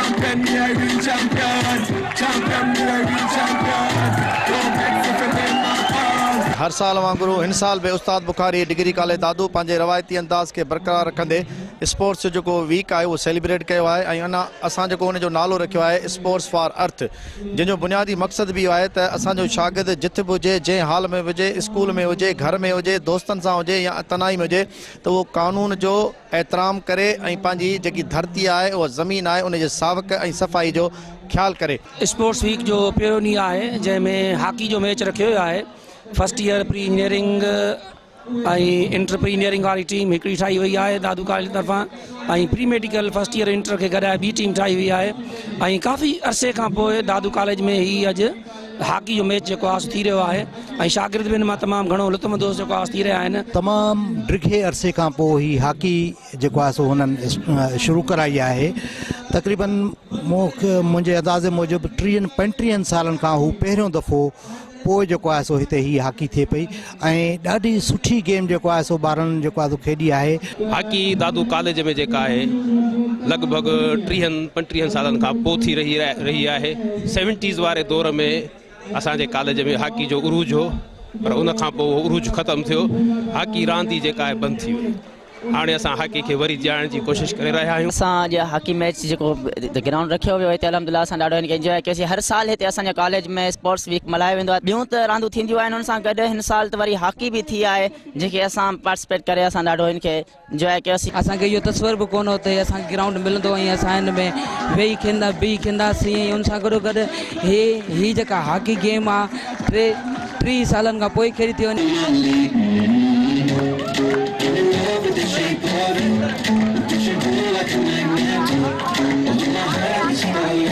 Champion, me a real champion. Champion, me a real champion. Don't vex if your name not called. هر سال وانگر هن سال به استاد بخاري ڊگري ڪاليج دادو پنهنجي روايتي انداز کي برقرار رکندي اسپورٽس جو جيڪو ويڪ آهي اهو سيليبريٽ ڪيو آهي ۽ ان اسان جيڪو ان جو نالو رکيو آهي اسپورٽس فار ارٿ جنهن جو بنيادي مقصد به اهو آهي ته اسان جو شاگرد جت به هجي جنهن حال ۾ به هجي اسڪول ۾ هجي گهر ۾ هجي دوستن سان هجي يا تنهائي ۾ هجي ته اهو قانون جو احترام ڪري ۽ پنهنجي جيڪي ڌرتي آهي اها زمين آهي ان جي ساوڪ ۽ صفائي جو خيال ڪري. اسپورٽس ويڪ جو پهريون ڏينهن آهي جنهن ۾ هاڪي جو ميچ رکيو ويو آهي. First year pre engineering ۽ inter pre engineering واري ٽيم هڪڙي ٺاهي وئي آهي دادو ڪاليج طرفان ۽ pre medical first year inter کي گڏائي ٻي ٽيم ٺاهي وئي آهي ۽ ڪافي عرصي کان پوء دادو ڪاليج ۾ هي اڄ هاڪي جو ميچ جيڪو آهي سو ٿي رهيو آهي ۽ شاگرد به ان مان تمام گهڻو لطف اندوز جيڪو آهي ٿي رهيا آهن. تمام ڊگهي عرصي کان پوء هي هاڪي جيڪو آهي سو هنن شروع ڪرائي آهي. تقريبن مون کي منهنجي اندازي موجب ٽيهن پنجٽيهن سالن کان هو پهريون دفعو پوء جيڪو آهي سو هتي هي هاڪي ٿئي پئي ۽ ڏاڍي سٺي گيم جيڪو آهي سو ٻارن جيڪو آهي سو کيڏي آهي. هاڪي دادو ڪاليج ۾ جيڪا آهي لڳ ڀڳ ٽيهن پنجٽيهن سالن کان پوء ٿي رهي رهي آهي. سيونٽيز واري دور ۾ اسان جي ڪاليج ۾ هاڪي جو عروج هو پر ان کان پوء اهو عروج ختم ٿيو. هاڪي راند ئي جيڪا آهي بند ٿي وئي. هاڻي اسان هاڪي کي وري جيارڻ جي ڪوشش ڪري رهيا آهيون. اسان اڄ هاڪي ميچ جيڪو گرائونڊ رکيو ويو هتي الحمدلله اسان ڏاڍو هن کي انجواء ڪيوسين هر سال هتي اسان جي ڪاليج ۾ اسپورٽس ويڪ ملهايو ويندو آهي ٻيون ته راندون ٿينديون آهن ان سان گڏ هن سال ته وري هاڪي به ٿي آهي جنهن کي اسان پارٽيسپيٽ ڪري اسان ڏاڍو هن کي انجواء ڪيوسين. اسان کي اهو تصور به ڪونه هو ته هي اسان کي گرائونڊ ملندو ۽ اسان هن ۾ ويهي کيڏندا بيهي کيڏنداسين ۽ ان سان گڏو گڏ هي هي جيڪا هاڪي گيم آ ٽي 30 سالن کان پوء کيڏي ٿي وڃي.